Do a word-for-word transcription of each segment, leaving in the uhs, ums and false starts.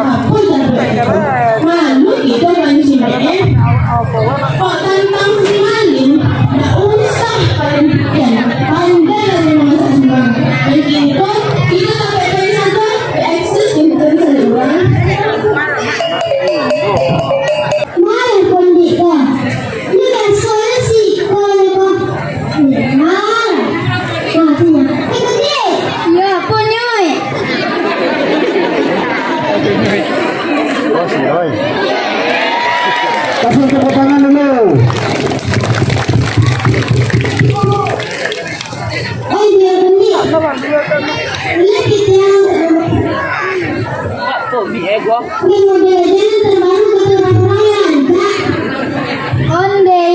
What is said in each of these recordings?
Apo caro itu? Malu kito manusia, eh? Kok tantang si Malin, ndak usah payah dipikia. Pandai lah dia mamasak sumbangan. Mungkin ko, kito tak payah-payah sajo, di-excuse kito sajo urang. Malu pun dik ko. Ini kan sekolah sih, kalau ko. Nah, nah, sini. Ikut dik. Yo, apo, Nyoi? Kasih tepuk tangan dulu. Oh, dia beli. Beli kita. Ini model jalan terbaru kota Mamurangan, Kak. Ondeh,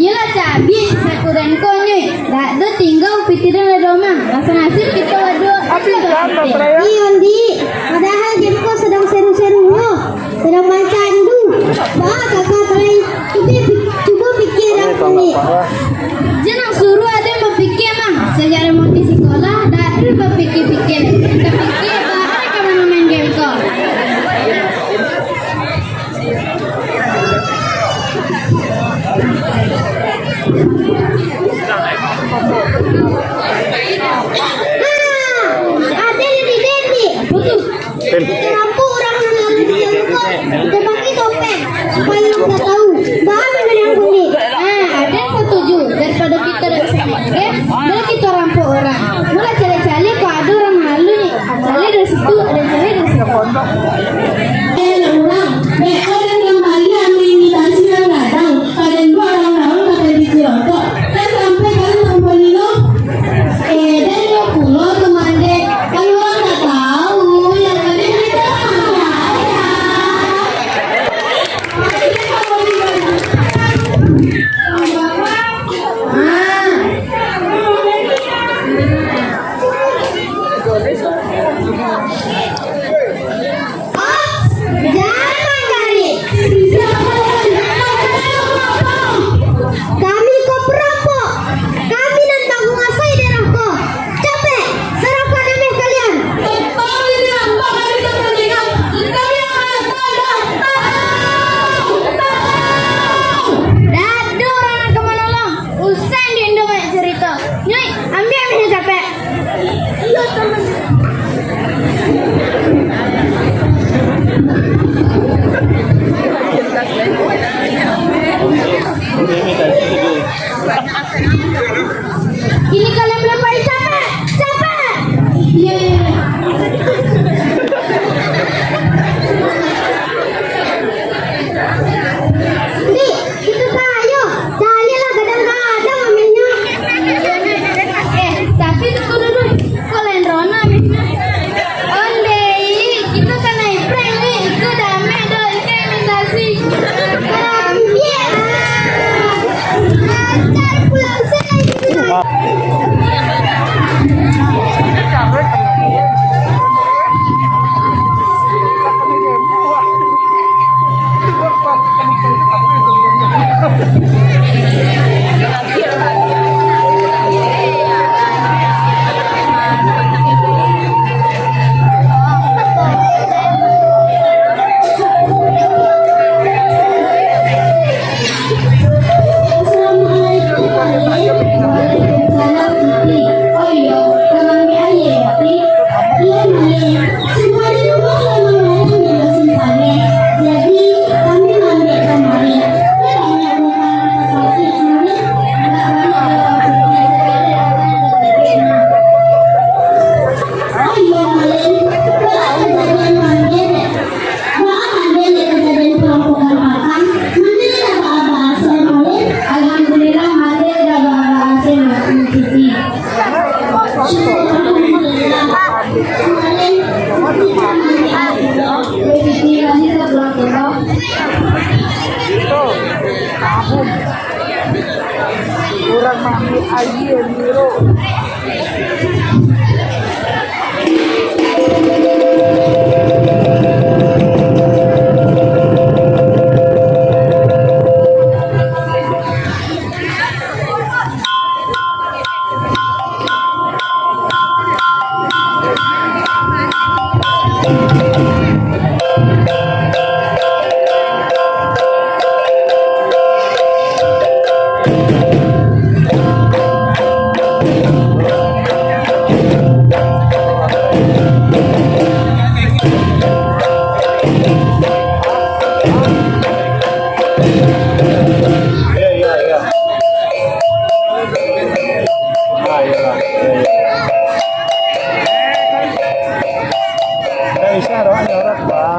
iyolah cabiak si Sakuran ko, Nyoi. Dak do tingga pitiran di rumah. Rasa nasib kito dua. Iyo, Dik. Padahal game ko sadang seru-serunyo. Sadang mancandu. Baa kakak tarai. Cubo pi-, cubo pikia dek Dik. Jan suruah ado bapikia, Mang. Sajak Moti sikolah, dak ado bapikia-pikia. Tapikia baa ka mano main game ko. Ah, ado di Dik. Putus. Rampok urang nan lalu di jalan ko, tabaki topeng, supayo urang ka tahu, baa nan diambuik. Nah, ado nan satuju, daripado kito dak bisa main game, mari kito rampok urang. Mula caliak-caliak, kok ado urang malu ni, caliak dari situ, ado caliak dari situ. Eh, urang, dek urang nan bali anu imitasi nan gadang, padan dua urang-urang ka tabiji rontok, kan sampai kan tamponi lo. Eh, dan yo pulo tu mandeh, kan urang dak tahu, yang penting kita makan. Ops, jangan manggarik. Kami ko perampok. Kami nan manguasai daerah ko. Capek, serahkan ameh kalian. Dak ado urang nan ka manolong. Usah diundang banyak carito. Nyoi, ambiak ameh capek. Kini kalian boleh pai, capek, capek. Ye. Dik, itu tayo, caliaklah gadang-gadang ameh nyo. Eh, tapi tunggu dulu. Kok lain rona ameh nyo? Ondeh, kito kanai prank ni. Iko damai doh, iko imitasi. Ambiak. Lancar pulang, saya. Assalamualaikum, Malin. Waalaikumsalam, Siti. Oh iyo, ka maambiak aia, Siti? Iyo, Malin. Sumua di rumah lah Malin nan basimpan, eh. Jadi, kami maambiak kamari. Iyo, banyak bunga, Malin. Banyak bunga, Siti. Oh iyo, Malin. Banyak kajadian maambiak, eh. Baa mandeh dek kajadian parampokan patang? Mandeh dek baa-baa sen, Malin? Alhamdulillah, mandeh dek baa-baa sen, Siti. Syukur, alhamdulillah. Malin, Siti, Siti, Malin, ka pulang dulu. Urang maambiak aia, Niro. Iya, iya, iya. Ah, iyalah. Iya, iya, iya. Ada isyarat, ada orang, Bang.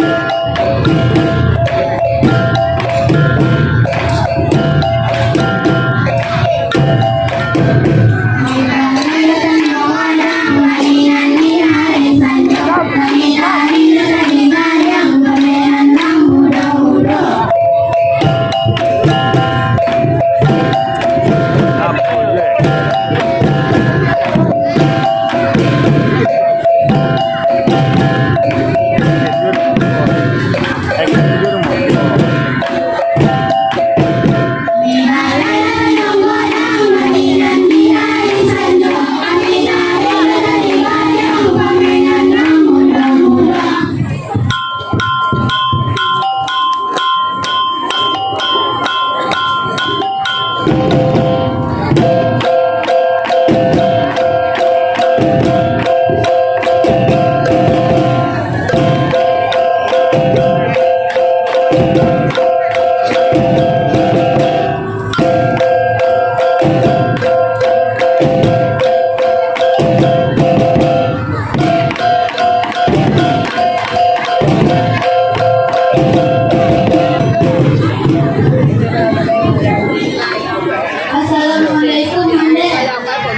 Assalamualaikum, Mandeh.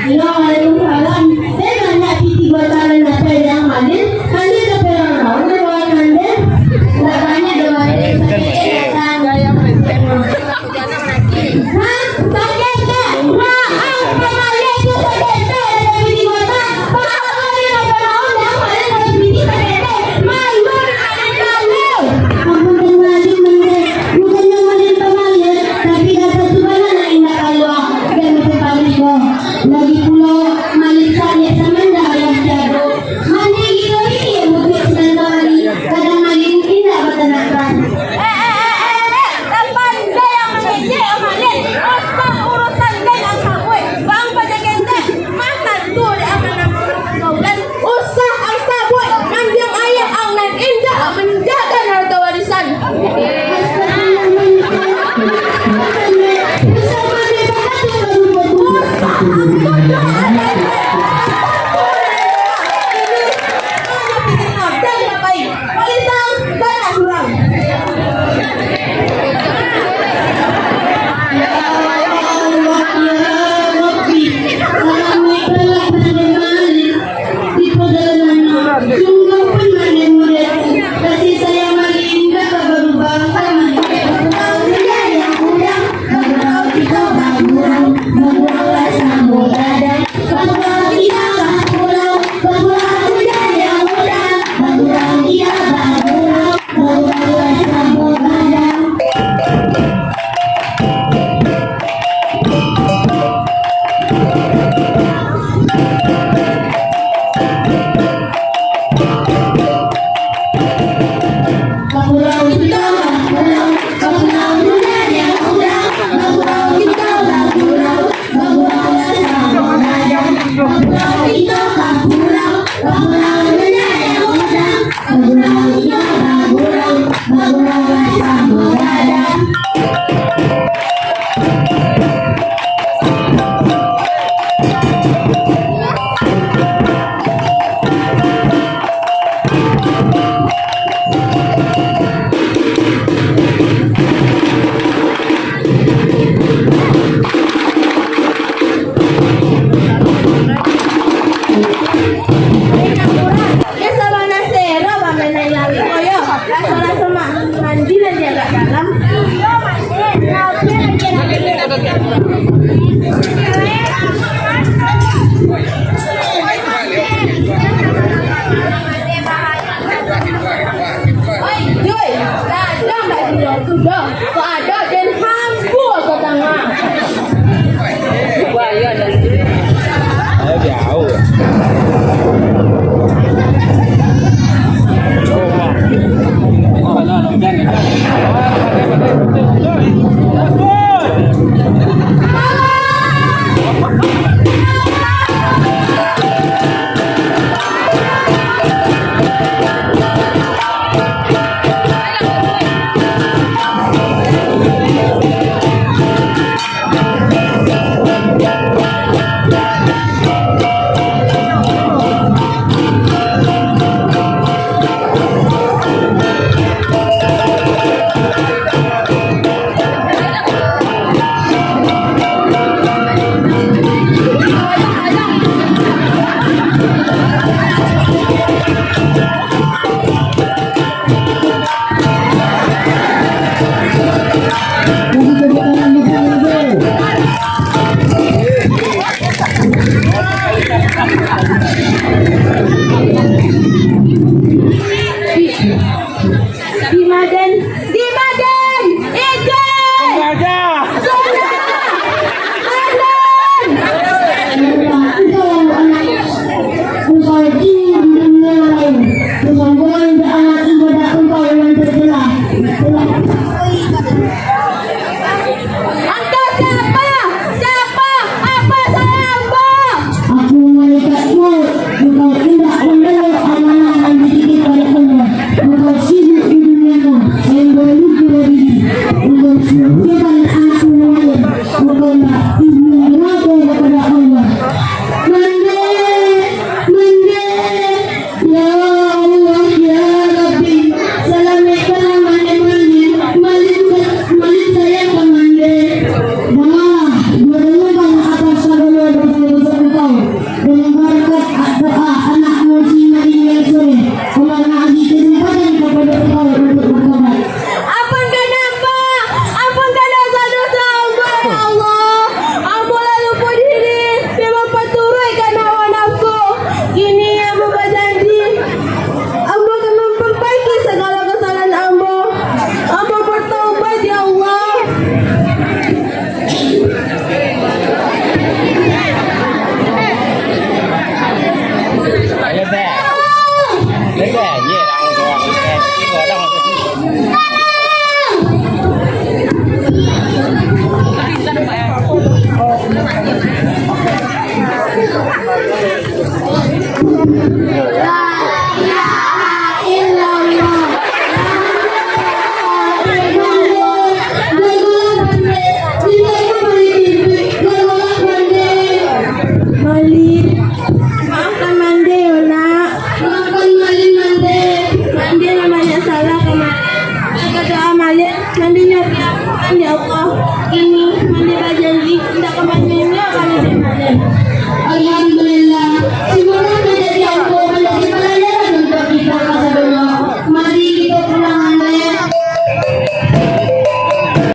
Yo, waalaikumsalam. Deh, banyak titipan nan datai dari Mandeh. Mandeh ka perang lawan, Mandeh. Ndak banyak doh, Mandeh. Hah? Sakik, Kak? Wah, ah, pamaliak tu sakik, Kak. Ada piti kota. Pak, apa ni, Pak? Panaon dah, mana ada piti sakik, Kak? Malu, anak malu. Ampun, Tuan Haji, Mandeh. Bukannyo Mandeh pamaliak, tapi data tu bana nan indak kalua. Dan macam pabrik ko. Lagi pulo, Mandeh sakik samandeh ayah tiado. Mandeh gilo ini yang butuh sebentar hari. Kadang Mandeh indak batanakan. Eh, eh, eh, eh, eh, tapandai yang mangejek, Mandeh. Usah urusan den ang sabuik. Bang paja ketek, mah tantu dek ang nan pergaulan. Usah ang sabuik, mandiang ayah ang nan indak manjaga harta warisan. Usah ang tuduah, Mandeh. Ini, ini, ini, ini, Palintang, banyak surang. Ya Allah, ya Rabbi, salamaikanlah Mandeh Malik di perjalanan. Sungguh pun Mandeh murid, kasih sayang Malik indak ka barubah. Tahu yang kurang, bagurau kito bagurau, baguraulah samo gadang. Bagurau kito bagurau, bagurau kito bagurau, bagurau kito bagurau, baguraulah samo gadang. Di Maden, di Maden, Ijai, Gajah, Sona, Maden. Engkau anak engkau di dunia lain. Engkau boleh anak ibadah engkau yang tercela. Engkau siapa? Siapa? Apa salah ambo? Aku malaikat Maut, engkau indak mambayar amanah nan dititip oleh Allah. Engkau sibuk di dunia mu, sahinggo lupo diri. Engkau sia-siakan anak ulun lain. Engkau indak izin neraka kepada Allah. Mande, mande. Ya Allah, ya Rabbi, salamaikkanlah Mande Malin, Malin, Malin sayang ka Mande. Baa, Mande, atas sagalo doso-doso engkau, dengan barakat doa anak Muji Malin yang soleh, Allah mambari kesempatan kepada engkau untuk bertobat. Ampunkan ambo, ampunkan doso-doso ambo, ya Allah. Ambo lah lupo diri, memang paturuik ka hawa nafsu. Kini ambo bajanji, ambo akan mamparbaiki sagalo kasalahan ambo. Ambo bataubat, ya Allah. Malin, maafkan Mande yo, Nak. Maafkan Malin, Mande. Mande lah banyak salah ka Mande. Kato Amalin, Mande nyo diampukan, ya Allah. Kini Mande bajanji indak ka manyunyuak ka Mande. Alhamdulillah,